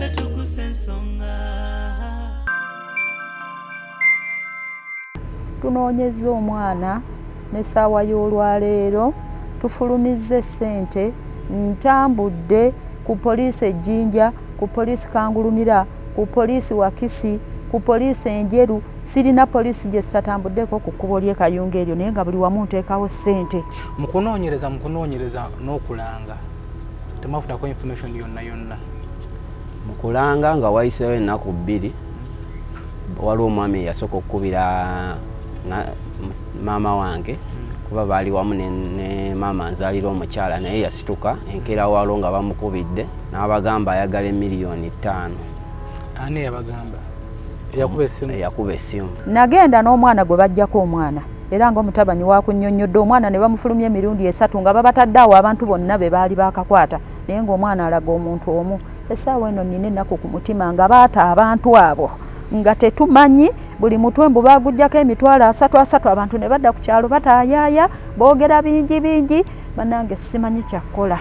Ffe tukusa ensonga. Tunoonyezza omwana n'essaawa y'olwaleero tufulumizza essente, ntambudde ku poliisi e Jinja, ku poliisi Kangulumira, ku poliisi Wakisi, ku poliisi Enjeru, sirina poliisi gye sitatambuddeko ku kkubo ly'e Kayunga eryo naye nga buli wamu nteekawo ssente. Mu kunoonyereza mu kunoonyereza n'okulanga temwafunako information yonna yonna? Mu kulanga nga wayiseewo ennaku 2, waliwo omwami eyasooka okukubira maama wange kuba baali wamu ne maama nzaalira omukyala, naye yasituka enkeera walo nga bamukubidde n'abagamba ayagala 5 miliyoni. Ani yabagamba? Eyakuba essimu? Eyakuba essimu. Nagenda n'omwana gwe bajjako omwana, era ng'omutabanyi wakunnyonnyodde omwana ne bamufulumya emirundi 3 nga babatadde awo abantu bonna be baali baakakwata, naye ng'omwana alaga omuntu omu. Essaawa eno nnina ennaku ku mutima nga baata abantu abo nga tetumanyi. Buli mutwe mbu baaguggyako 30,000 30, abantu ne badda ku kyalo bataayaaya, boogera bingi bingi. Bannange, simanyi kyakkola.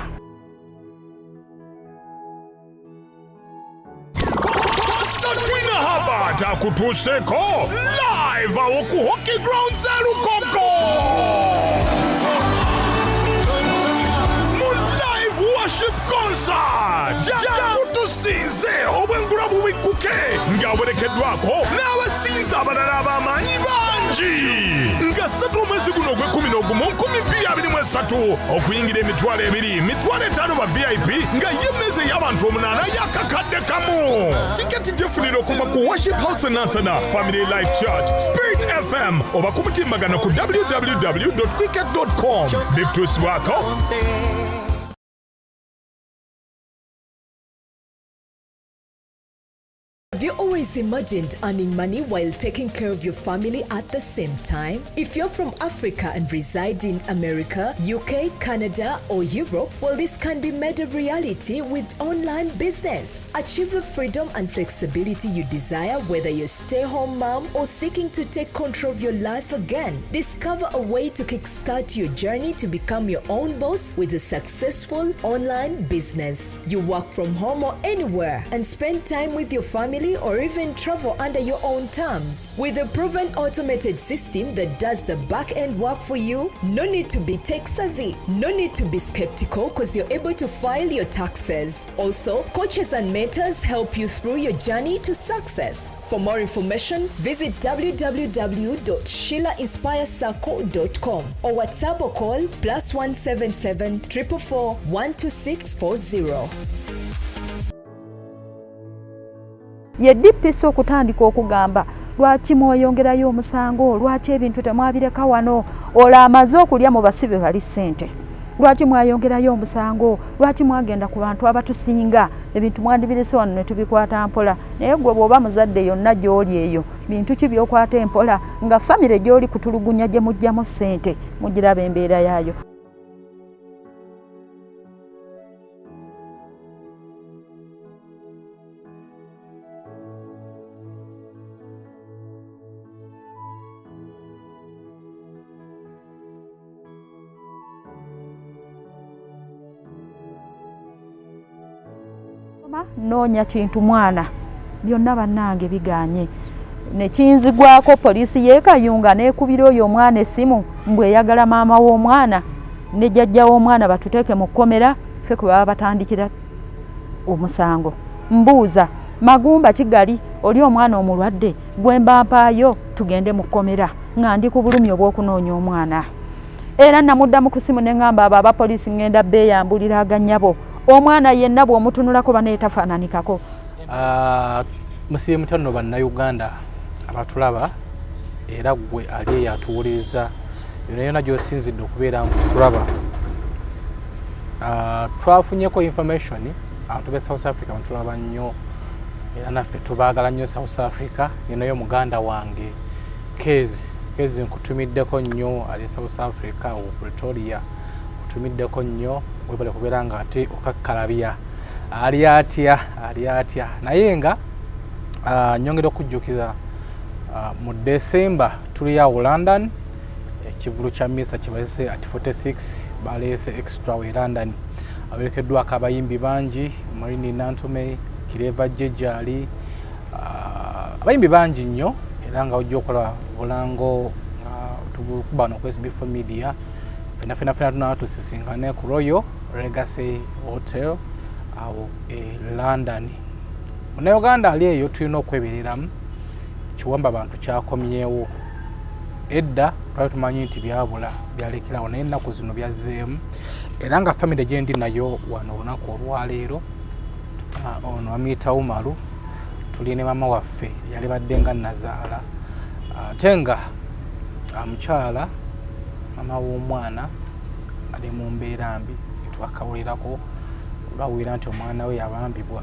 Pastor Twina Herbert akutuuseeko live awo ku Hockey Grounds e Lugogo mu live worship concert. Jangu tusinze, obwengula bubikkuke ng'awerekeddwako n'abasinza abalala ab'amaanyi bangi nga 3 omwezi guno ogw'e-11 2023. Okuyingira 20,000, 50,000 ba VIP, nga ye emmeeza ey'abantu 8 yakakadde 1. Tiketi gyefunira okuva ku Worship House Nansana, Family Life Church, Spirit FM oba ku mutimbagano ku www quicket com. Bikutuusibwako Have you always imagined earning money while taking care of your family at the same time? If you're from Africa and reside in America, UK, Canada, or Europe, well, this can be made a reality with online business. Achieve the freedom and flexibility you desire, whether you're stay home mom or seeking to take control of your life again. Discover a way to kickstart your journey to become your own boss with a successful online business. You work from home or anywhere and spend time with your family or even travel under your own terms. With a proven automated system that does the back end work for you, no need to be tech savvy, no need to be skeptical because you're able to file your taxes. Also, coaches and mentors help you through your journey to success. For more information, visit www.sheilainspirecircle.com or WhatsApp or call +177 444 12640. Ye DPC okutandika okugamba, "Lwaki mweyongerayo omusango? Lwaki ebintu temwabireka wano?" Olwo amaze okulya mu basibe bali ssente. "Lwaki mwayongerayo omusango? Lwaki mwagenda ku bantu abatusinga? Ebintu mwandibirese wano ne tubikwata mpola." Naye gwe bw'oba muzadde, yonna gy'oli eyo, bintu ki by'okwata empola nga famire gy'oli kutulugunya gye mugjamu ssente mugiraba embeera yaayo? Noonya kintu mwana, byonna bannange biganye. Nekinzigwako, poliisi y'e Kayunga neekubira oyo omwana essimu mbwe eyagala maama w'omwana ne jjajja w'omwana batuteeke mu kkomera ffe kwe baba batandikira omusango. Mbuuza, magumba kigali oli omwana omulwadde gwe mba mpaayo tugende mu kkomera nga ndi ku bulumi obw'okunoonya omwana? Era namuddamu ku simu ne ŋŋamba abo abapoliisi, ŋŋenda beeyambulira aganyabo. Omwana yenna bw'omutunulako banaye tafaananikako. Ah, musibe mutano bannayuganda abatulaba, era gwe ali eyo atuwuliriza yona yona gyosinzidde okubeera nga otulaba. Ah, twafunyeko information, abantu be South Africa batulaba nnyo era naffe tubaagala nnyo. South Africa ninayo muganda wange Kezi. Kezi, nkutumiddeko nnyo. Ali South Africa wo Pretoria, nkutumiddeko nnyo, webale kubeera nga ate okakkalabya. Ali atya? Ali atya? Naye nga nyongera okujjukiza, mu December tuli awo London, ekivulu kya misa kibalese at 46, baleese extra we London, awerekeddwako abayimbi bangi, Marini Nantume, Kireva Jejali, abayimbi bangi nnyo, era nga ojja okola bulango nga tubukuba no ku SB4 Media. Fena fena fena tunaba tusisinkane ku Royal Legacy Hotel awo e London. Munnayuganda ali eyo, tulina okwebereramu. Kiwamba bantu kyakomyewo. Edda twali tumanyi nti byabula byalekerawo, naye ennaku zino byazzeemu, era nga famire gyendi nayo wano olunaku olwaleero, ono amuyita Umaru, tuli ne maama waffe yali badde nga nazaala, ate nga mukyala maama w'omwana ali mu mbeera mbi. Twakawulirako olwawulira nti omwana we yabambibwa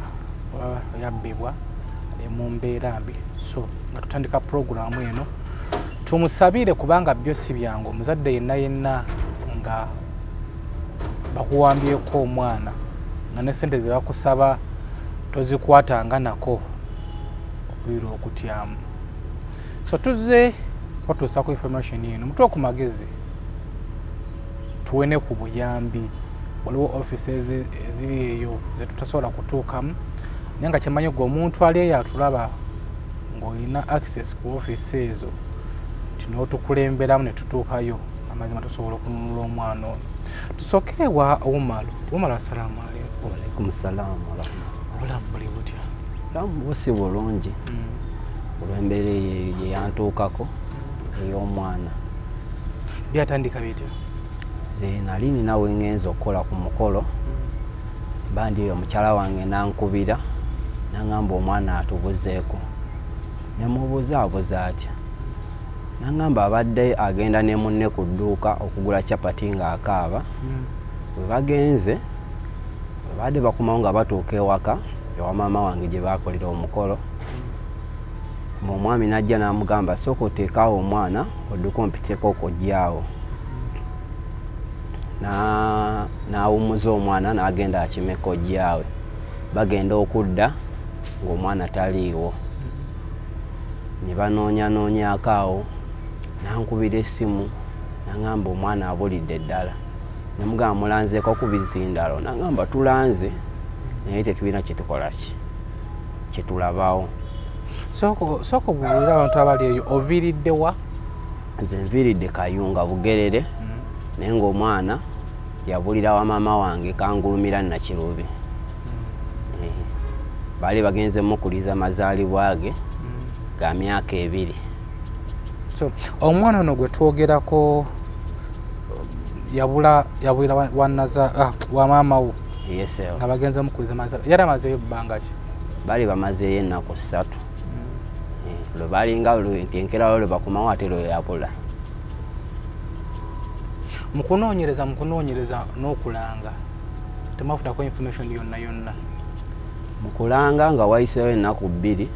oba yabbibwa, ali mu mbeera mbi. So nga tutandika puroguramu eno, tumusabire kubanga byo si byangu. Omuzadde yenna yenna nga bakuwambyeko omwana, nga ne sente ze bakusaba tozikwatanga nako, okuyira okutyamu. So tuzze batuusa ku information eno, mutwe ku magezi, tuwene ku buyambi. Waliwo offices eziri eyo zetutasobola kutuukamu, naye nga kyemanyi gwe omuntu ali eyo atulaba ng'olina access ku office ezo, nti n'otukulemberamu ne tutuukayo, amazima tusobola okununula omwana ono. Tusookere wa Umaru. Umaru, assalaamu aleikum. Walaikum salaamu warahmatullahi. Obulamu buli butya? Obulamu bwo si bulungi olw'embeera eyo gye yantuukako ey'omwana. Byatandika bitya? Nze nali nina we ŋŋenza okukola ku mukolo, bandi eyo mukyala wange nankubira naŋŋamba omwana atubuzeeko. Ne mubuuza abuze atya, naŋŋamba abadde agenda ne munne ku dduuka okugula capati ng'akaaba. Bwe bagenze, bwe baadde bakomawo nga batuuka ewaka ewa maama wange gye baakolera omukolo, omwami n'ajja n'amugamba, sooka oteekaawo omwana odduke ompiteko kojjaawo. N'awummuza omwana n'agenda akime kojjaawe. Bagenda okudda ng'omwana taliiwo, ne banoonyanoonyaako awo. N'ankubira essimu n'aŋŋamba omwana abulidde ddala. Ne mugamba mulanzeeko ku bizindalo? N'aŋŋamba tulanze naye tetulina kyetukola ki kyetulabawo. Sooka obuulire abantu abali eyo, oviiridde wa? Nze nviiridde Kayunga Bugerere, naye ng'omwana yabulira wa maama wange Kangulumira Nakirubi. Baali bagenze mukuliza mazaalibwa ge ga myaka 2. So omwana ono gwe twogerako yabula, yabulira wa maama wo? Yes. Nga bagenze mukuliza mazaalibwa, yali amazeeyo bbanga ki? Baali bamazeeyo ennaku 3. Lwe balinga nti enkeera lwe bakomawo ate lwe yabula. Mu kunoonyereza n'okulanga, temwafunako information yonna yonna? Mu kulanga, nga wayiseewo ennaku 2,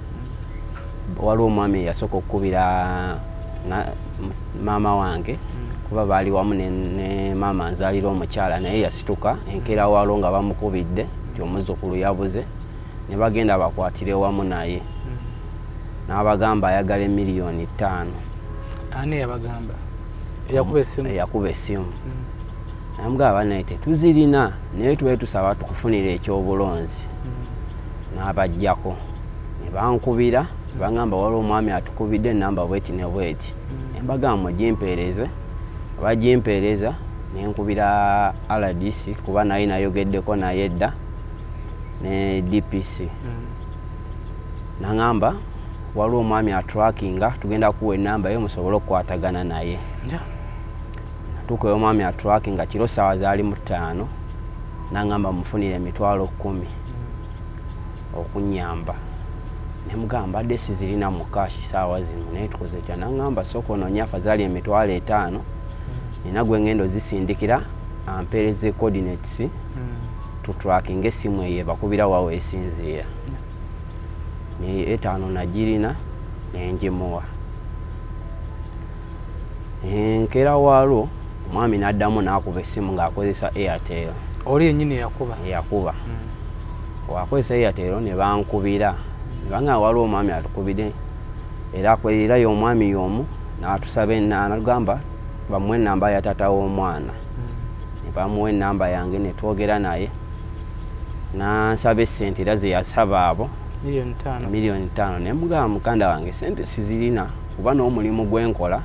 waliwo omwami eyasooka okukubira maama wange, kuba baali wamu ne maama nzaalira omukyala, naye yasituka enkeera waalwo nga bamukubidde nti omuzzukulu yabuze, ne bagenda bakwatire wamu naye. N'abagamba ayagala 5 miliyoni. Ani yabagamba? Eyakuba essimu? Eyakuba essimu. Namugamba banaye tetuzirina, naye tube tusaba tukufunira ekyobulonzi. N'abajjako ne bankubira ne baŋŋamba waliwo omwami atukubidde enamba bweti ne bweti. Ne mbagamba mugimpeereze. Bagimpeereza, nenkubira RDC, kuba naye nayogeddeko naye dda, ne DPC. Naŋŋamba waliwo omwami atrackinga, tugenda kuwa enamba ye musobole okukwatagana naye. Natuuka omwami atrackinga kiro saawa zaali mu 5, naŋŋamba mufunire 10,000 okunyamba. Nemugamba mbadde sizirina mu cash saawa zino, naye tukoze tya? Naŋŋamba sooka onoonye afazaali 50,000, nina gwe ngenda ozisindikira ampeereze coordinates, tutrackinga essimu eyo ebakubira wa weesinziira. 5 nagirina nengimuwa. Enkeera waalwo omwami n'addamu n'akuba essimu ng'akozesa Airtel. Oli yennyini yakuba? Yakuba. Wakozesa Airtel ne bankubira ne bangamba waliwo omwami atukubidde, era ye omwami y'omu, n'atusaba, n'atugamba bamuwe enamba ya taata w'omwana. Ne bamuwa enamba yange ne twogera naye. Nansaba essente era ze yasaba abo miliyoni 5. Ne mugamba muganda wange sente sizirina kuba n'omulimu gwenkola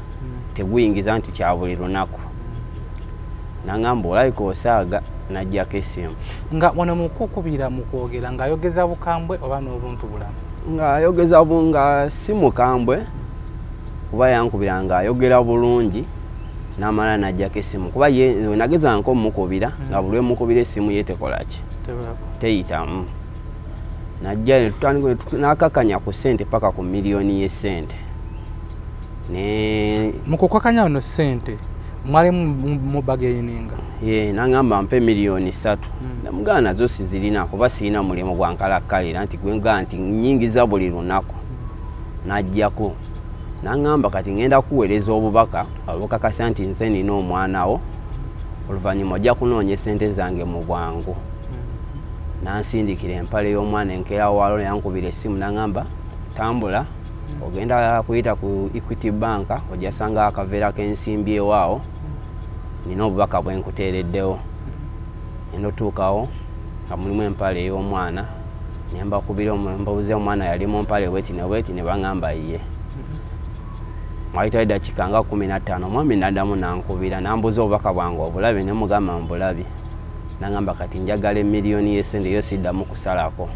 teguyingiza nti kya buli lunaku. Nangamba olabika osaaga, najjako essimu. Nga wano mukukubira mu kwogera ng'ayogeza bukambwe oba n'obuntu bulamu? Ng'ayogeza nga si mukambwe kuba yankubira ng'ayogera bulungi n'amala najjako essimu kuba ye nagezanko mukubira nga buli lwemukubira essimu ye tekola ki, teyitamu. Najja n'akakanya ku ssente paka ku miliyoni y'essente. Mu kukakanya wano ssente mwali mu bargaininga? Ye nangamba mpe miliyoni 3. Namugamba nazo sizirina kuba sirina mulimu gwa nkalakkalira nti gwe nti nnyingiza buli lunaku. Najjako nangamba kati ngenda kuweereza obubaka obukakasa nti nze nina omwana wo, oluvannyuma ojja kunoonya essente zange mu bwangu. Nansindikira empale y'omwana enkeera waalo, yankubira essimu nangamba tambula ogenda kuyita ku Equity Bank ojja sanga akaveera k'ensimbi ewaawo, nina obubaka bwe nkuteereddewo. Ngenda otuukawo nga mulimu empale ey'omwana, ne mbakubira mbabuuza omwana yali mu mpale bweti ne bweti, ne baŋŋamba ye. Mwayitayo eddakiika nga 15 omwami n'addamu n'ankubira n'ambuuza obubaka bwange obulabye, ne mugamba mbulabye. N'aŋŋamba kati njagala emiliyoni y'essente yo siddamu kusalako.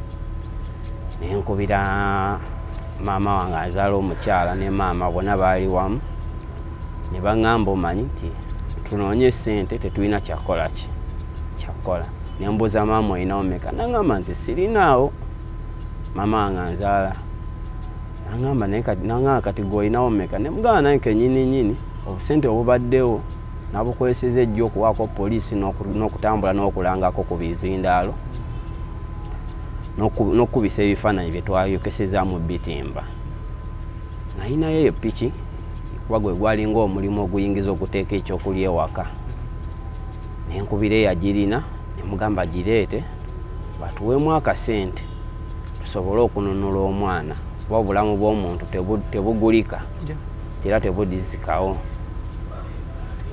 Ne nkubira maama wange azaala omukyala ne maama bonna baali wamu, ne baŋŋamba omanyi nti tunoonye essente tetulina kyakukola ki kyakukola. Ne mbuuza maama olinawo mmeka, n'aŋŋamba nze sirinaawo. Maama wange anzaala n'aŋŋamba naye kati, n'aŋŋamba kati gwe olinawo mmeka, ne mugamba nange kennyini nnyini obusente obubaddewo nabukozesezza ejjo okuwaako poliisi n'okutambula n'okulangako ku bizindaalo n'okukubisa ebifaananyi bye twayokesezza mu bitimba. Nalinayo eyo piki kuba gwe gwalinga omulimu oguyingiza okuteeka ekyokulya ewaka. Ne nkubira eyagirina ne mugamba gireete batuweemu akasente tusobole okununula omwana kuba obulamu bw'omuntu tebugulika era tebudizikawo.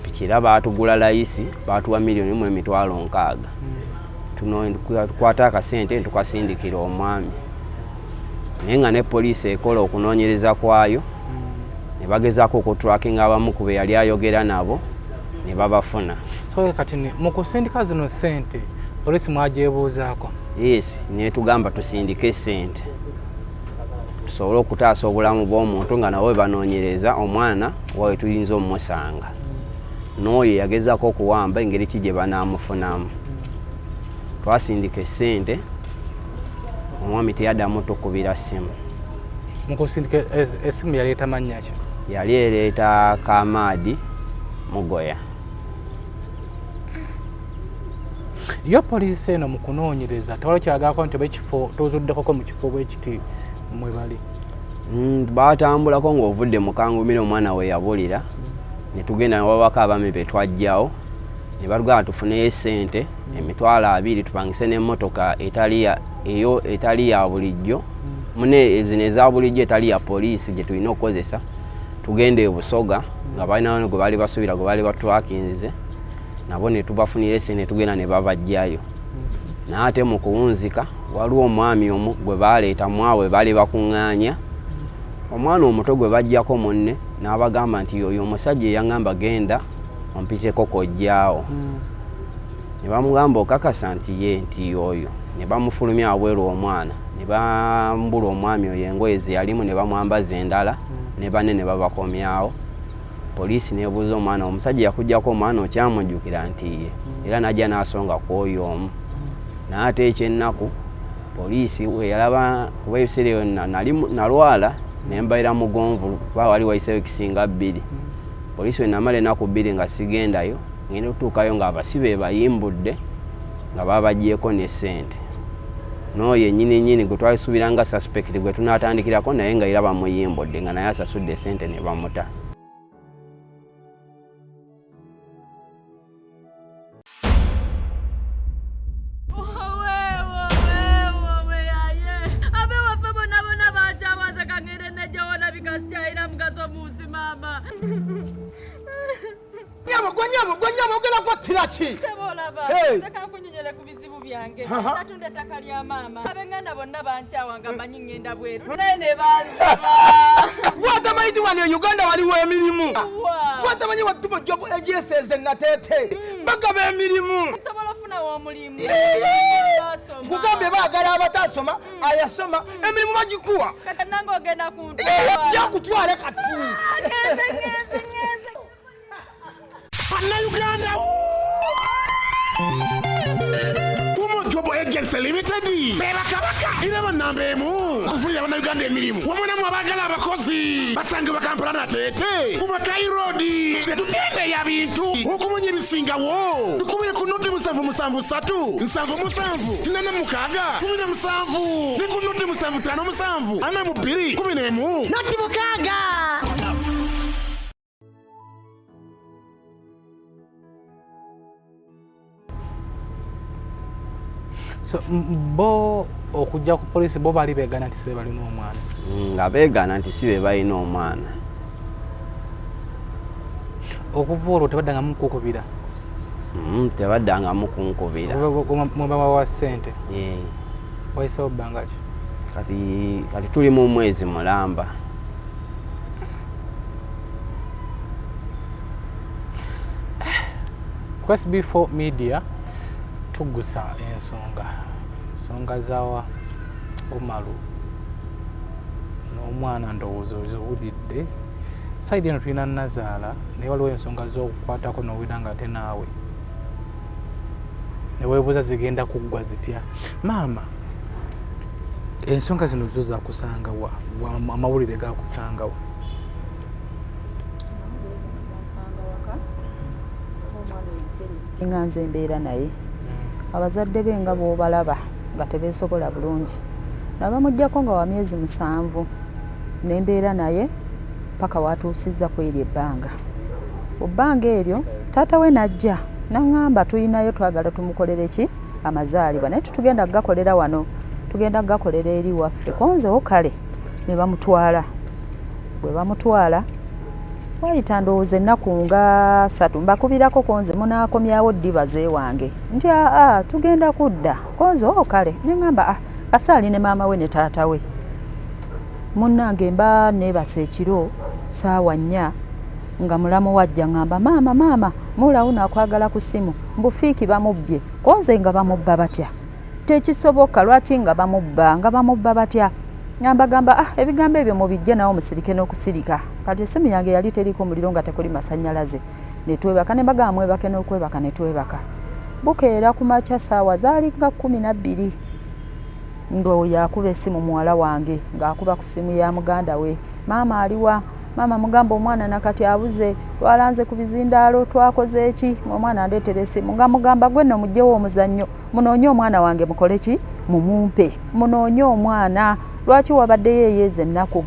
Piki era baatugula layisi, baatuwa 1,060,000. Tukwata akasente tukasindikira omwami, naye nga ne poliisi ekola okunoonyereza kwayo ne bagezaako okutrackinga abamu ku be yali ayogera nabo ne babafuna. So kati mu kusindika zino ssente poliisi mwagyebuuzaako? Yes, netugamba tusindike ssente tusobole okutaasa obulamu bw'omuntu nga nabo banoonyereza omwana wawe tuyinza omumusanga n'oyo yagezaako okuwamba engeri ki gye banaamufunamu. Twasindika essente, omwami teyaddamu tukubira ssimu. Mu kusindika essimu yaleeta mannya ki? Yali ereeta Kamaadi Mugoya. Yo poliisi eno mu kunoonyereza tewali kyagako nti oba ekifo tozuddekoko mu kifo bwe kiti mwe bali? Baatambulako ng'ovudde mu Kangumira omwana we yabulira, ne tugenda ne wabako abaami be twajjawo ne batugamba tufuneyo essente 20,000 tupangise n'emmotoka etali ya bulijjo, mune zino eza bulijjo etali ya poliisi gye tulina okukozesa, tugende e Busoga nga balina gwe baali basuubira gwe baali batwakinze nabo ne tubafunira essente tugenda ne babajjayo. Naye ate mu kuwunzika waliwo omwami omu gwe baaleeta mwabwe baali bakuŋŋaanya omwana omuto gwe bajjako munne n'abagamba nti oyo omusajja eyaŋŋamba genda ompiteko kojjaawo. Ne bamugamba okakasa nti ye nti oyo, ne bamufulumya wabweru omwana ne bambula omwami oyo engoye ze yalimu ne bamwambaza endala ne banne ne babakomyawo. Poliisi n'ebuuza omwana omusajja yakuggyako omwana okyamujjukira nti ye, era n'ajja n'asonga ku oyo omu. Naye ate ekyennaku poliisi we yalaba kuba ebiseera ebyo nali nalwala ne mbeera mugonvu kuba wali wayiseewo ekisinga 2. Poliisi we namala ennaku 2 nga sigendayo, ngenda okutuukayo ng'abasibe bayimbudde nga babaggyeeko ne ssente. N'oyo yennyini nnyini gwe twalisuubira nga suspect gwe tunaatandikirako naye nga era bamuyimbudde nga naye asasudde ssente ne bamuta. Nyabo, gwe nyabo, gwe nyabo, ogenda kwattira ki? Sebo olaba, Hey! nze kankunyonyola. Nkunyonyole ku bizibu byange. Natunda ettaka lya maama. Ab'enganda bonna bankyawa nga mmanyi ŋŋenda bweru naye ne banziba. Gwatamanyi ti wano e Uganda waliwo emirimu? Wa. Gwatamanyi watuma job agencies e Nateete bagaba emirimu? Nsobola ofunawo omulimu? Baasoma. Nkugambye baagala abatasoma, ayasoma, emirimu bagikuwa. Kati nange ogenda kuntwala. Jakutwale kati. Ngenze, ngenze, ngenze. Bannayuganda, Tumo Job Agency Limited beba kabaka era banamba emu okufunira bannayuganda emirimu wamu namwe abaagala abakozi basangibwa Kampala Nateete mu Makai Road. Tetutembeeya bintu okumanya ebisingawo tukubire ku noti 773 77 86 17 ne ku noti 757 42 11 Noti 6. So bo okujja ku poliisi bo baali beegaana nti si be balina omwana? Nga beegaana nti si be balina omwana. Okuva olwo tebaddangamu kukubira? Tebaddangamu kunkubira. Mwebawa ssente? Eh. Wayisewo bbanga ki? Kati tuli mu mwezi mulamba. Ku SB4 Media tugusa ensonga zawa Umaru n'omwana, ndowooza oziwulidde. Side eno tulina nazaala, naye waliwo ensonga z'okukwatako n'owulira nga ate naawe ne weebuuza zigenda kuggwa zitya. Maama, ensonga zino zo zakusangawa? Amawulire gakusangawa? Nga nze mbeera naye, abazadde be nga bw'obalaba nga tebeesobola bulungi, nabamugyako nga wa myezi 7, nembeera naye paka watuusizza ku eryo ebbanga. Mu bbanga eryo taata we najja naŋŋamba tuyinayo, twagala tumukolere ki amazaalibwa, naye tetugenda kugakolera wano, tugenda kugakolera eri waffe konzewo. Kale ne bamutwala. Bwe bamutwala wayita ndowooza ennaku nga 3, mbakubirako, konze munaakomyawo ddi baze wange? Nti aa, tugenda kudda konze. O kale ne ŋŋamba, ah, kasaali ne maama we ne taata we. Munnange, mba neebase ekiro saawa 4 nga mulamu wajja ŋŋamba, maama, maama, muulawuno akwagala ku ssimu, mbufiiki bamubbye. Konze nga bamubba batya? Tekisoboka, lwaki nga bamubba? Nga bamubba batya? Nga mbagamba, ah, ebigambo ebyo mubijje nawo musirike n'okusirika. Kati essimu yange yali teriko muliro nga tekuli masannyalaze, ne twebaka, ne mbagamba mwebake n'okwebaka, ne twebaka. Bukeera ku makya saawa zaali nga 12 ng'oyo akuba essimu muwala wange, ng'akuba ku ssimu ya muganda we, maama aliwa? Maama mugamba omwana nakati abuze, twalanze ku bizindaalo, twakoze eki, omwana andeetera essimu nga mugamba gwe nno mugyewo omuzannyo, munoonye omwana wange, mukole ki, mumumpe, munoonye omwana. Lwaki wabaddeyo eyeeza ennaku?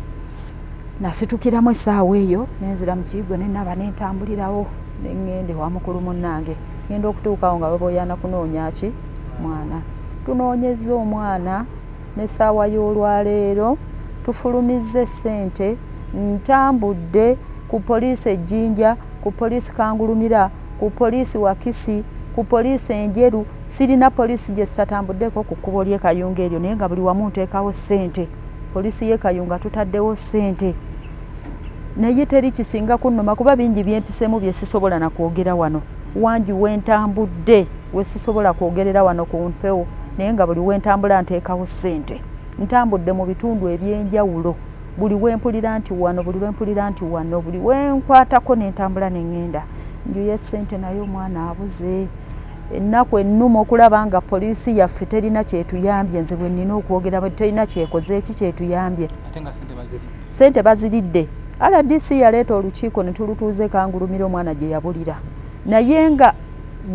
Nasitukiramu essaawa eyo nenzira mu kiyigwe nenaba nentambulirawo neŋŋenda ewa mukulu munnange. Ngenda okutuukawo nga baboyaana kunoonya ki mwana. Tunoonyezza omwana n'essaawa y'olwaleero, tufulumizza essente, ntambudde ku poliisi Ejjinja, ku poliisi Kangulumira, ku poliisi Wakisi, ku poliisi Enjeru, sirina poliisi gye sitatambuddeko ku kkubo ly'e Kayunga eryo, naye nga buli wamu nteekawo ssente. Poliisi y'e Kayunga tutaddewo ssente, naye teri kisinga kunnuma kuba bingi byempisemu bye sisobola na kwogera wano. Wangi wentambudde we sisobola kwogerera wano ku mpewo, naye nga buli wentambula nteekawo ssente. Ntambudde mu bitundu ebyenjawulo, buli wempulira nti wano, buli lwempulira nti wano, buli wenkwatako nentambula neŋŋenda njuye ssente, naye omwana abuze. Ennaku ennuma okulaba nga poliisi yaffe terina kyetuyambye. Nze bwe nnina okwogera, terina kyekoze eki kyetuyambye. Ssente baziridde. RDC yaleeta olukiiko ne tulutuuza ekangulumira omwana gye yabulira, naye nga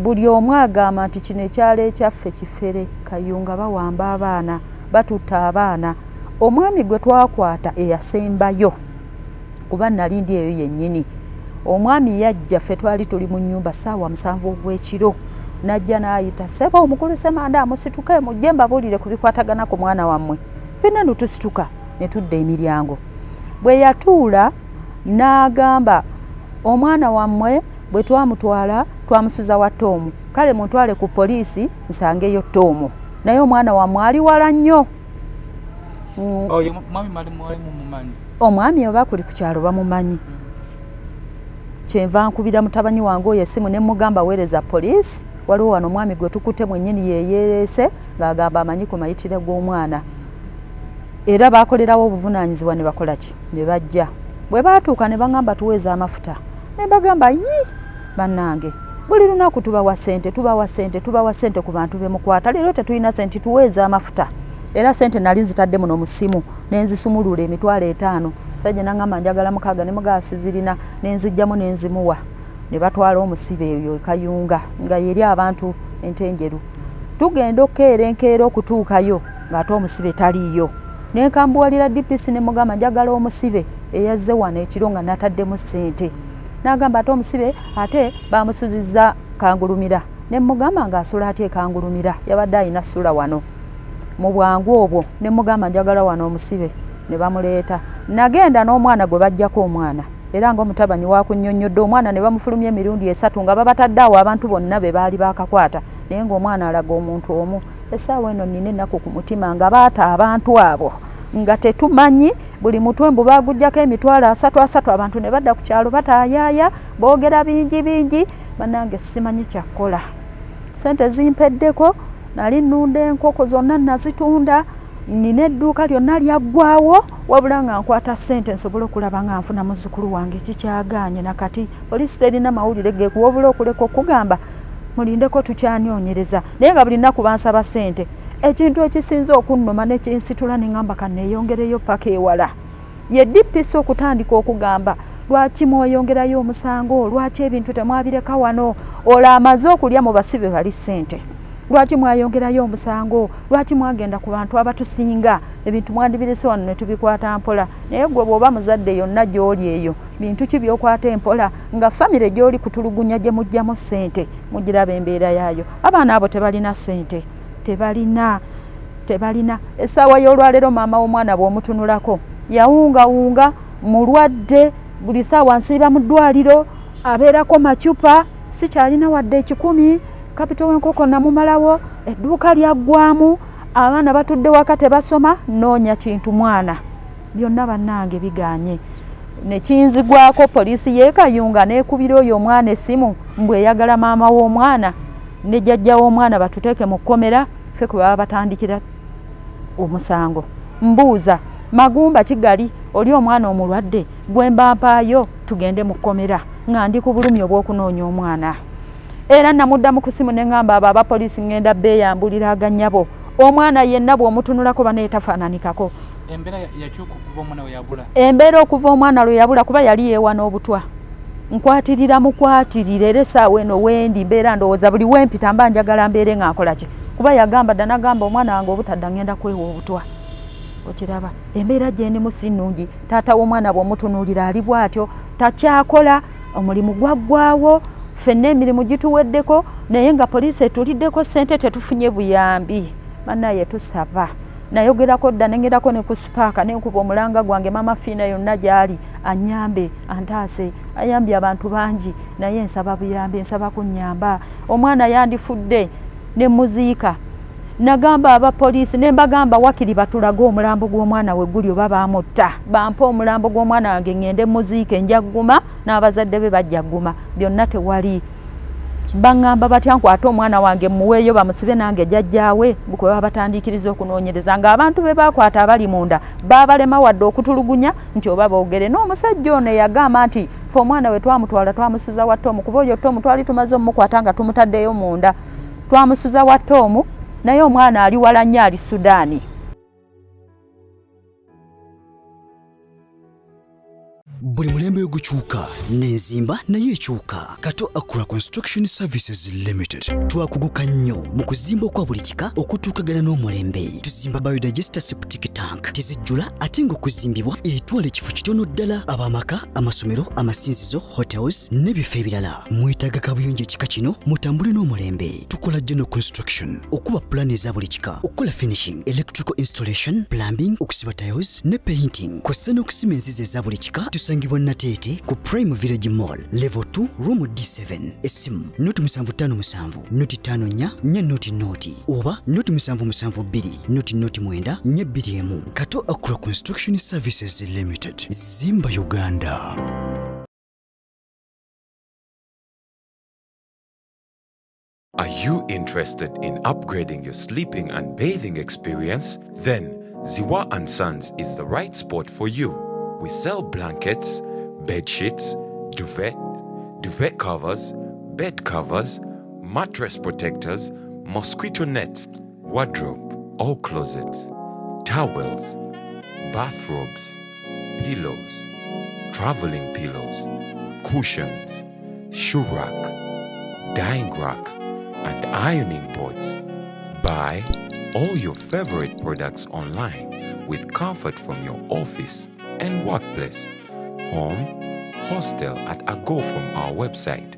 buli omu agamba nti kino ekyalo ekyaffe kifere, Kayunga bawamba abaana, batutta abaana. Omwami gwe twakwata eyasembayo, kuba nali ndi eyo yennyini, omwami yajja, ffe twali tuli mu nnyumba ssaawa 7 ogw'ekiro, najja n'ayita, ssebo omukulu Semanda, musituke mujje mbabuulire ku bikwatagana ku mwana wammwe. Ffenna ne tusituka ne tudda emiryango. Bwe yatuula n'agamba, omwana wammwe bwe twamutwala Twamusuza wa Toomu. Kale muntwale ku poliisi nsangeyo Toomu, naye omwana wammwe ali wala nnyo. Oyo mwami mwali mwali mumumanyi? Omwami oba kuli ku kyalo bamumanyi. Kyenva nkubira mutabanyi wange oyo essimu ne mugamba, weereza poliisi, waliwo wano omwami gwe tukutte, mwennyini yeyeereese ng'agamba amanyi ku mayitire g'omwana. Era bakolerawo obuvunaanyizibwa ne bakola ki, ne bajja. Bwe baatuuka ne baŋŋamba, tuweeza amafuta. Ne mbagamba, yi bannange, buli lunaku tubawa ssente, tubawa ssente, tubawa ssente ku bantu bemukwata, leero tetulina ssente, tuweeza amafuta. Era ssente nali nzitadde muno mu ssimu nenzisumulula, 50,000. Sajja naŋŋamba, njagala 6, ne mugaa sizirina, nenzijjamu nenzimuwa, ne batwala omusibe eyo ekayunga nga yeri abantu entenjeru. Tugenda okukeera enkeera, okutuukayo ng'ate omusibe taliiyo. Nenkambuwalira DPC ne mugamba, njagala omusibe eyazze wano ekiro nga nataddemu ssente. N'agamba ate omusibe ate bamusuzizza Kangulumira. Ne mugamba, ng'asula atya ekangulumira? Yabadde alina sula wano mu bwangu obwo. Ne mugamba, njagala wano omusibe, ne bamuleeta. Nagenda n'omwana gwe bajjako omwana, era nga omutabanyi wakunnyonnyodde, omwana ne bamufulumya emirundi esatu nga babatadde awo abantu bonna be baali bakakwata, naye ng'omwana alaga omuntu omu. Essaawa eno nina ennaku ku mutima nga baata abantu abo nga tetumanyi. Buli mutwe mbu baaguggyako 30,000 30, abantu ne badda ku kyalo bataayaaya, boogera bingi bingi. Bannange, simanyi kyakkola, sente zimpeddeko. Nali nnunda enkoko, zonna nazitunda, nina edduuka lyonna lyaggwawo, wabula nga nkwata ssente nsobole okulaba nga nfuna muzzukulu wange. Kikyagaanye. Nakati poliisi terina mawulire gekuwa, obula okuleka okugamba mulindeko, tukyanoonyereza, naye nga buli nnaku bansaba ssente. Ekintu ekisinze okunnuma nekinsitula neŋŋamba kaneeyongereyo paka ewala ye DPC okutandika okugamba, lwaki mweyongerayo omusango? Lwaki ebintu temwabireka wano? Olwo amaze okulya mu basibe bali ssente, lwaki mwayongerayo omusango? Lwaki mwagenda ku bantu abatusinga? Ebintu mwandibirese wano ne tubikwata mpola. Naye gwe bw'oba muzadde, yonna gy'oli eyo, bintu ki by'okwata empola nga famire gy'oli kutulugunya gye mugjamu ssente? Mugiraba embeera yaayo. Abaana abo tebalina ssente, tebalina, tebalina. Essaawa y'olwaleero maama w'omwana bw'omutunulako yawungawunga, mulwadde, buli saawa nsiiba mu ddwaliro, abeerako macupa. Sikyalina wadde 100. Kapito w'enkoko namumalawo, edduuka lyaggwamu, abaana batudde waka tebasoma. Noonya kintu mwana, byonna bannange biganye. Nekinzigwako poliisi y'ekayunga neekubira oyo omwana essimu mbu eyagala maama w'omwana ne jjajja w'omwana batuteeke mu kkomera, ffe kwe baba batandikira omusango. Mbuuza, magumba kigali oli omwana omulwadde gwe mba mpaayo tugende mu kkomera nga ndi ku bulumi obw'okunoonya omwana? Era namuddamu ku simu ne ŋŋamba, abo abapoliisi ŋŋenda beeyambulira aganyabo. Omwana yenna bw'omutunulako banaye tafaananikako. Embeera yakyuka okuva omwana we yabula? Embeera okuva omwana lwe yabula, kuba yali yeewa n'obutwa, nkwatirira mukwatirira. Era essaawa eno wendi mbeera ndowooza buli wempita mba njagala mbeere nga nkola ki, kuba yagamba dda, nagamba, omwana wange obutadda ngenda kwewa obutwa. Okiraba embeera gyendimu si nnungi. Taata w'omwana bw'omutunuulira ali bw'atyo, takyakola, omulimu gwaggwawo, ffenna emirimu gituweddeko, naye nga poliisi etuliddeko ssente, tetufunye buyambi. Bannaye, tusaba. Nayogerako dda, nengerako ne ku sipaaka, nenkuba omulanga gwange, Mama Fiina yonna gyali anyambe, antaase. Ayambye abantu bangi, naye nsaba buyambi, nsaba kunyamba. Omwana yandifudde ne muziika. Nagamba abapoliisi ne mbagamba, wakiri batulage omulambo gw'omwana we guli, oba baamutta, bampe omulambo gw'omwana wange ŋŋende muziike, nja gguma n'abazadde be bajja gguma. Byonna tewali. Baŋŋamba batya nkwate omwana wange muweeyo bamusibe nange jjajjaawe kwe baba batandiikiriza okunoonyereza, ng'abantu be baakwata abali munda baabalema wadde okutulugunya nti oba boogere n'omusajja ono eyagamba nti fe omwana we twamutwala twamusuza wa Tomu, kuba oyo Tomu twali tumaze omukwata nga tumutaddeyo munda, twamusuza wa Tomu, naye omwana ali wala nnyo, ali Sudaani. Buli mulembe gukyuka n'enzimba naye ekyuka. Kato Akra Construction Services Limited twakuguka nnyo mu kuzimba okwa buli kika okutuukagana n'omulembe. Tuzimba biodigester septic tank, tezijjula ate ng'okuzimbibwa etwala ekifo kitono ddala. Ab'amaka, amasomero, amasinzizo, hotels n'ebifo ebirala, mwetaaga kabuyonjo ekika kino, mutambule n'omulembe. Tukola general construction, okuba pulaani eza buli kika, okukola finishing, electrical installation, plumbing, okusiba tiles ne painting, kw'ossa n'okusima enzizi eza buli kika. Tusangibwa Tusangibwa Nateete ku Prime Village Mall, Level 2, Room D7. Essimu 0757 054 4 0 oba 0772 009 421. Kato Accra Construction Services Limited. Zimba Uganda. Are you interested in upgrading your sleeping and bathing experience? Then Ziwa and Sons is the right spot for you. We sell blankets, bed sheets, duvet, duvet covers, bed covers, mattress protectors, mosquito nets, wardrobe, all closets, towels, bathrobes, pillows, traveling pillows, cushions, shoe rack, dyeing rack, and ironing boards. Buy all your favorite products online with comfort from your office and workplace, home, hostel at a go from our website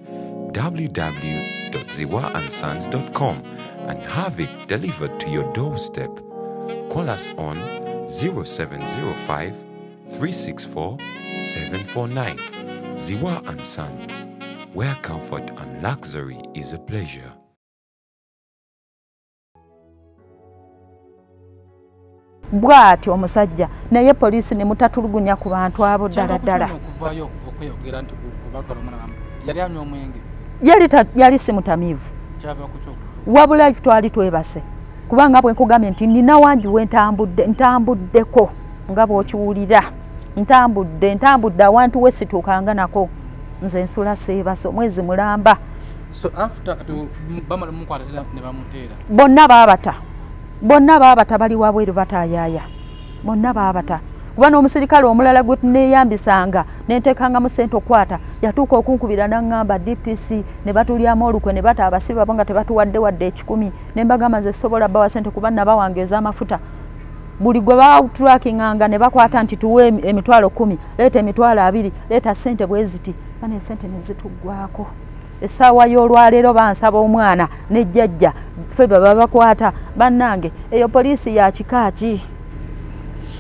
www.ziwaandsons.com and have it delivered to your doorstep. Call us on 0705 364 749. Ziwa and Sons, where comfort and luxury is a pleasure. Bw'atyo omusajja, naye poliisi ne mutatulugunya ku bantu abo ddala ddala. Okuvaayo okweyogera nti kubatwala omwana yali anywa omwenge? Yali si mutamiivu. Kyava ku kyo? Wabula ife twali twebase, kubanga bwe nkugambye nti nina wangi we ntambudde, ntambuddeko nga bw'okiwulira, ntambudde awantu we situukanga nako. Nze nsula seebase omwezi mulamba. So after kati bamala mukwata ne bamuteera? Bonna baabata, bonna baabata, bali wabweru bataayaaya, bonna baabata. Kuba n'omusirikale omulala gwe tuneeyambisanga nenteekangamu ssente okwata yatuuka okunkubira n'aŋŋamba DPC ne batulyamu olukwe ne bata abasibe abo nga tebatuwadde wadde 100. Ne mbagamba nze sobola bawa ssente kuba nabawange ez'amafuta. Buli gwe batrakinganga ne bakwata nti tuwe 10,000, leeta 20,000, leeta ssente bwe ziti, bana essente ne zituggwako. Essaawa y'olwaleero bansaba omwana ne jjajja ffe bwe babakwata. Bannange, eyo poliisi ya kika ki?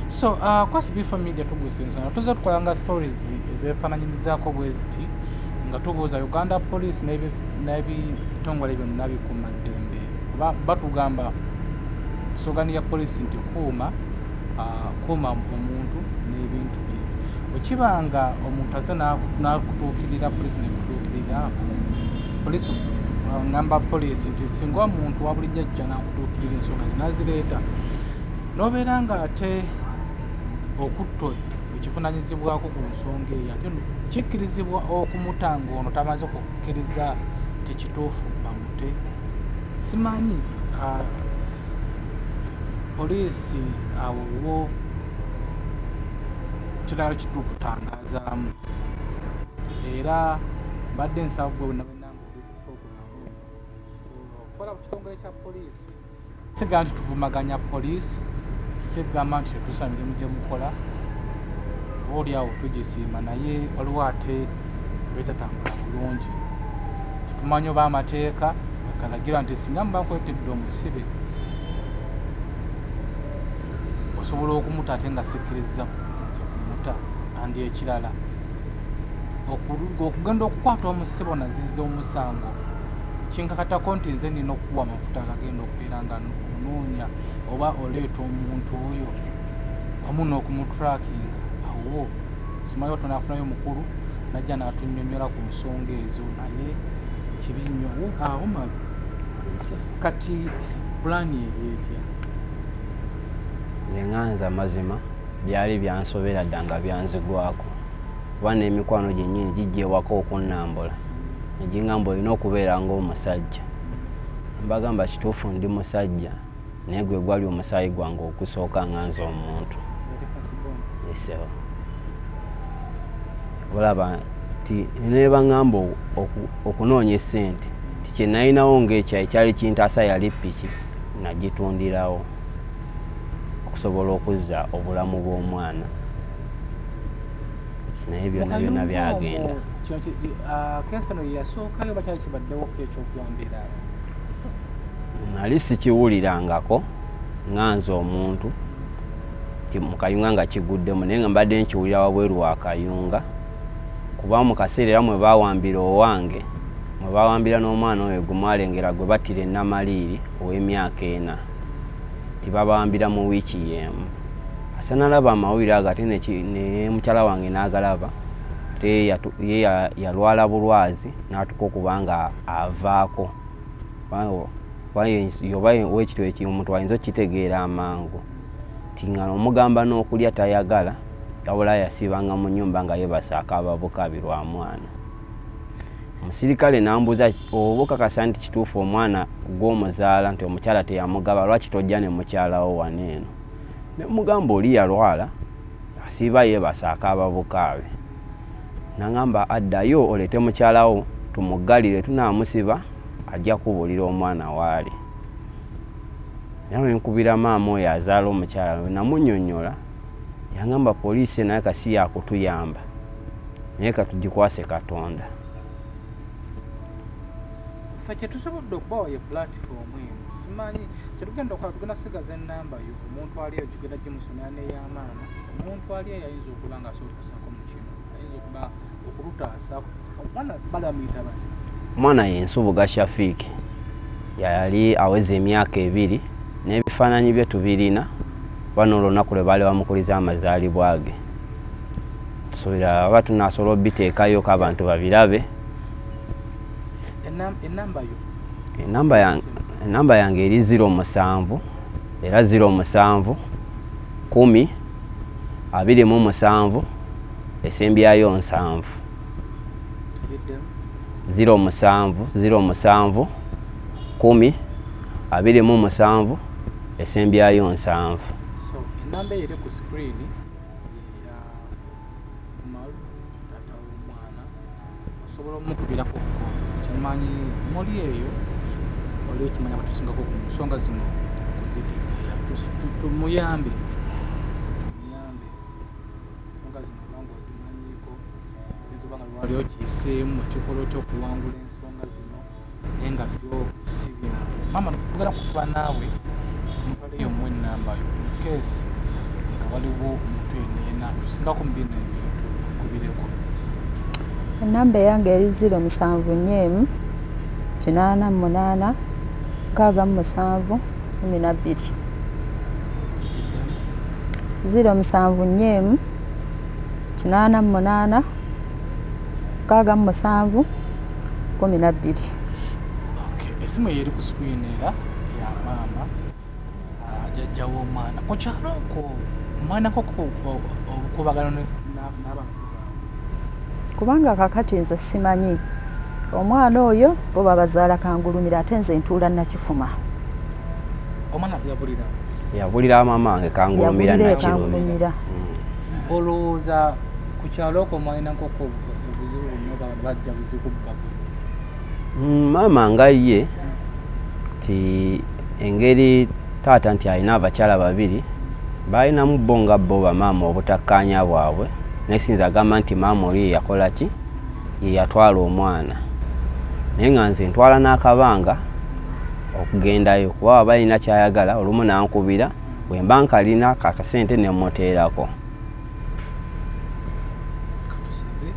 So kwasi before media tugusa ensonga, tuzze tukolanga stories ezeefaananyirizaako bwe ziti nga tubuuza Uganda Police n'ebitongole byonna bikuumaddembe, oba batugamba slogan ya poliisi nti kuuma omuntu n'ebintu bye. Bwe nga omuntu azze n'akutuukirira poliisi nekutuukirira poliisi, ngamba poliisi nti singa omuntu wa bulijjo ajja n'akutuukirira ensonga ze n'azireeta n'obeera nga ate okutto ekivunaanyizibwako ku nsonga eyo, ate kikkirizibwa okumuta ng'ono tamaze kukkiriza nti kituufu bamute? Simanyi poliisi awo wo kirala kitukutangazaamu. Era mbadde nsaba gwe wenna nga oli ku programu okukola ku kitongole kya poliisi, sigamba nti tuvumaganya poliisi, sigamba nti tetusaba mirimu gye mukola, oba oli awo tugisiima, naye waliwo ate ebitatambula bulungi. Tetumanyi oba amateeka galagira nti singa muba nkwetedde omusibe osobola okumuta ate nga sikkiriza nze kumuta. Andi ekirala, okugenda okukwata omusibe onaziza omusango, kinkakatako nti nze nina okukuwa amafuta agagenda okubeera nga onoonya oba oleeta omuntu oyo wamu n'okumutrackinga. Awo simanyi oba tunaafunayo mukulu najja n'atunnyonnyola ku nsonga ezo, naye kibi nnyo. Awo Umaru, kati pulaani eri etya? Nze ŋŋanza amazima, byali byansobera dda nga byanzigwako, kuba n'emikwano gyennyini gijja ewaka okunnambula ne giŋŋamba olina okubeera ng'omusajja. Mbagamba kituufu ndi musajja, naye gwe gwali omusaayi gwange ogusooka nga nze omuntu. Esewo olaba nti nebaŋŋamba okunoonya essente nti kye nalinawo ng'ekyayi kyali kintaasa yali piki, nagitundirawo okusobola okuzza obulamu bw'omwana, naye byonna byonna byagenda. Case eno yeyasookayo oba kyali kibaddewoko ekyokuwambira abantu? Nali sikiwulirangako nga nze omuntu nti mu Kayunga nga kiguddemu, naye nga mbadde nkiwulira wabweru wa Kayunga. Kuba mu kaseera era mwe baawambira owange, mwe baawambira n'omwana oyo gwe mwalengera gwe battira e Namaliiri ow'emyaka ena, nti babawambira mu wiiki y'emu. Asa nalaba amawulire ago ate ne mukyala wange n'agalaba, ate ye yalwala bulwazi n'atuuka okuba nga avaako. Oba wekityo omuntu ayinza okukitegeera amangu nti nga omugamba n'okulya tayagala, wabula yasiibanga mu nnyumba nga yeebase akaaba bukaabi lwa mwana. Omusirikale n'ambuuza, oba okakasa nti kituufu omwana gw'omuzaala nti omukyala teyamugaba, lwaki tojja ne mukyala wo wano eno? Ne mmugamba oli yalwala asiiba yeebase akaaba bukaabi. N'angamba addayo oleete mukyala wo tumuggalire, tunaamusiba ajja kubuulira omwana waali. Era bwe nkubira maama oyo azaala omukyala we namunnyonnyola, yangamba poliisi eno alabika si yaakutuyamba naye katugikwase Katonda. Ffe kye tusobodde okubawa ye platform eno, simanyi kyetugenda okukola, tugenda kusigaza ennamba yo, omuntu ali eyo gigenda gimusomera n'eyamaama, omuntu ali eyo ayinza okuba nga asobola okusaako mu kino, ayinza okuba okulutaasa. Omwana bali bamuyita bati? Omwana ye Nsubuga Shafiq, yali aweza emyaka 2 n'ebifaananyi bye tubirina, kuba n'olunaku lwe baali bamukuliza amazaalibwa ge. Tusuubira aba tunaasobola obiteekayo ko abantu babirabe. Enamba yo? Enamba yange eri 07 era 07 10 27 esembyayo 7. 07 07 10 27 esembyayo 7. So enamba eyo eri ku screen ya Umar, taata w'omwana, osobola omukubirako ko kimanyi muli eyo oli ekimanya batusingako ku nsonga zino okuzitegeera. Tumuyambe, tumuyambe ensonga zino, obanga ozimanyiiko, oyinza oba nga lwali okiyiseemu ekikola otya okuwangula ensonga zino, naye nga byo si byangu. Maama, tugenda kusaba naawe mutwaleyo omuwe ennamba yo in case nga waliwo omuntu yenna yenna tusingako mu bino ebintu, kubireko. Enamba eyange eri 0741 88 67 12. 0741 88 67 12. Esimu eyo eri ku screen era ya maama, jjajja w'omwana. Ku kyalo okwo omwanako obukubagano n'abantu baabwe? Kubanga kakati nze simanyi omwana oyo, bo babazaala Kangulumira, ate nze ntuula Nakifuma. Omwana yabulira? Yabulira maama wange Kangulumira. Yabulira Nakirumira. Kangulumira. Olowooza ku kyalo okwo mwalina nkoko obuzibu buno, bajja buzikubbago? Maama nga ye ti engeri taata nti alina abakyala babiri, balinamu bo nga bo bamaama obutakkaanya bwabwe, naye sinza agamba nti maama oli ye yakola ki, ye yatwala omwana, naye nga nze ntwala n'akabanga okugendayo kuba waba alina kyayagala olumu nankubira, bwe mba nkalina kakasente ne mmuteerako. Katusabe,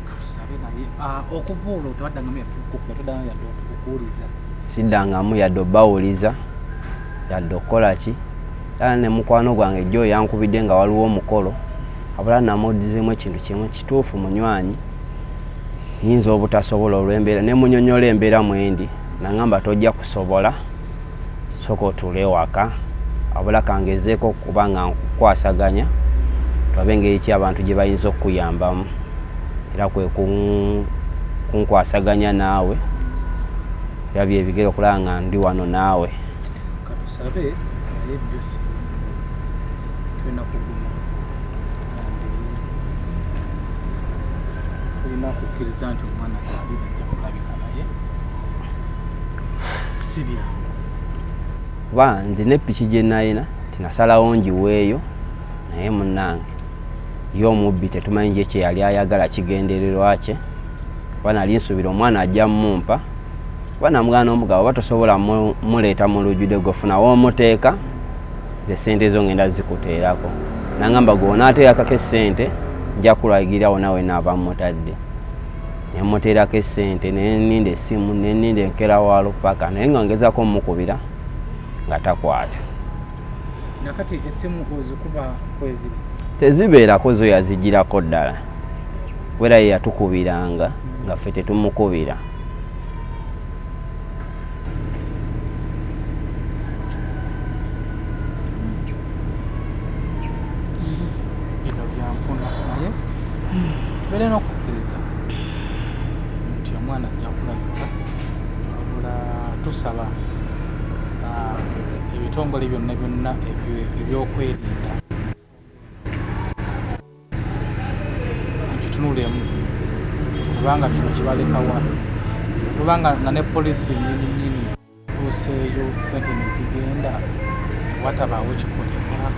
katusabe, naye okuva olwo tebaddangamu yadde yadde okuwuliza? Siddangamu yadde obbawuliza yadde okukola ki. Era ne mukwano gwange jjo yankubidde nga waliwo omukolo, abula namuddizeemu ekintu kimu, kituufu munywanyi, nyinza obutasobola olw'embeera, ne munyonyola embeera mwendi, nangamba tojja kusobola, sooka otuule ewaka, abula kangezeeko okuba nga nkukwasaganya tulabe engeri ki abantu gye bayinza okukuyambamu, era kwe kunkwasaganya naawe, era byebigere okulaba nga ndi wano naawe. Katusabe, naye byo si tulina kuguma, tulina kukkiriza nti omwana ali ajja kulabika, naye si byangu. Kuba nze ne piki gye nalina tinasalawo ngiweeyo, naye munnange ye omubbi tetumanyi gye kye yali ayagala, kigendererwa kye, kuba nali nsuubira omwana ajja mumpa, kuba namugana n'omugabo oba tosobola muleeta mu lujjudde, gwe funa w'omuteeka, nze sente zo ngenda zikuteerako. Nangamba gwe onaateekako essente Nja kulagirira wona we naaba mutadde. Ne mmuteerako essente, ne nninda essimu, ne nninda enkeera wa lupaka, naye nga ngezaako mmukubira nga takwata. Nakati essimu ozikuba kweziri? Tezibeerako, zo yazigirako ddala. Wera ye yatukubiranga nga ffe tetumukubira. Bino byampuna, naye tubeere n'okukkiriza nti omwana ajja kulabika. Wabula tusaba ebitongole byonna byonna ebyokwerinda kitunulemu, kubanga kino kibalekawa, kubanga nga ne poliisi yennyini nnyini tuuseeyo ssente ne zigenda watabaawo kikolebwa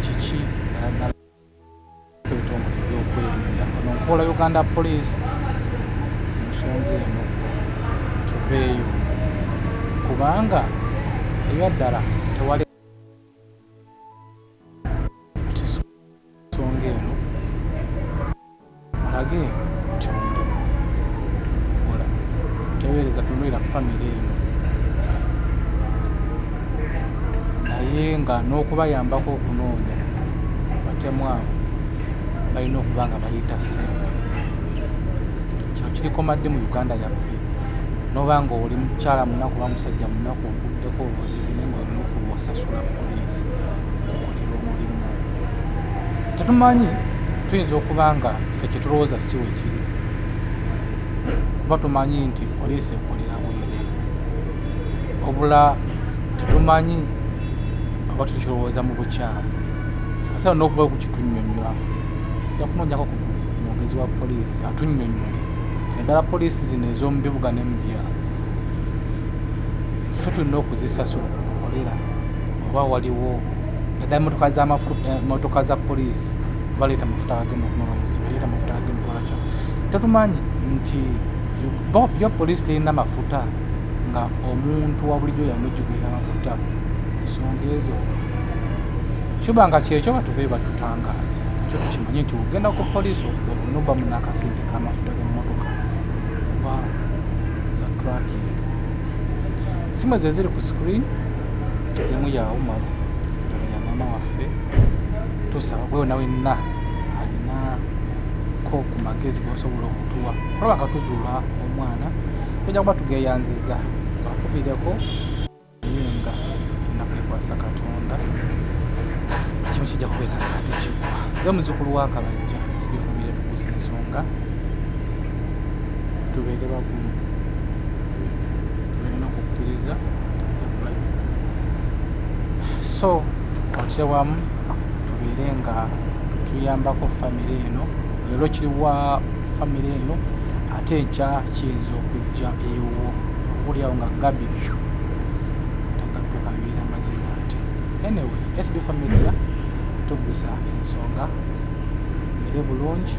kiki ddala ebitongole ebyokwerinda. Ono nkola Uganda Police mu nsonga eno, tuveeyo kubanga ebyaddala tewali nsonga eno mulage nti omulimu kola teweereza tunuulira famire eno, naye nga n'okubayambako okunoonya batemu abo balina okuba nga bayita ssente. Kino kirikoma ddi mu Uganda yaffe? Noba nga oli mukyala munaku oba musajja munaku oguddeko obuzibu, naye nga olina okusasula poliisi okukolera omulimu. Tetumanyi, tuyinza okuba nga ffe kyetulowooza si we kiri, kuba tumanyi nti poliisi ekolera bwereere, wabula tetumanyi oba tukirowooza mu bukyamu. Kaseera n'okuba kukitunnyonnyola, ojja kunoonyako ku mwogezi wa poliisi atunnyonnyole, naddala poliisi zino ez'omu bibuga ne mu byalo, ffe tulina okuzisasula okukolera oba waliwo naddala emmotoka z'amafuta, emmotoka za poliisi baleeta amafuta agagenda okunona omusibe, baleeta amafuta agagenda okukola kyo. Tetumanyi nti yo poliisi terina mafuta nga omuntu wa bulijjo yalina ogigulira amafuta. Ensonga ezo kiba nga kyekyo, batuveeyo batutangaaze ekyo tukimanye nti ogenda ku poliisi olina obba munakasente k'amafuta g'emmotoka oba za tracking. Simu ezo eziri ku screen, emu ya Umaru, endala ya maama waffe. Tusaba gwe wena wenna alina ko ku magezi g'osobola okutuwa kulaba nga tuzuula omwana, tujja kuba tugeeyanziza bakubireko, naye nga nakwekwasa Katonda kimu kijja kubeera nga tekigwa. Nze muzzukulu wa Kabajja sibifumire tukuusa ensonga, tubeere bagumu, tubeere n'okukkiriza. So tukwatire wamu tubeere nga tuyambako famire eno. Leero kiri wa famire eno, ate enkya kiyinza okujja ewuwo okuwulirawo nga Gabi tagatuuka bibeera mazima ate. Anyway, SB Familia tugusa ensonga ere bulungi.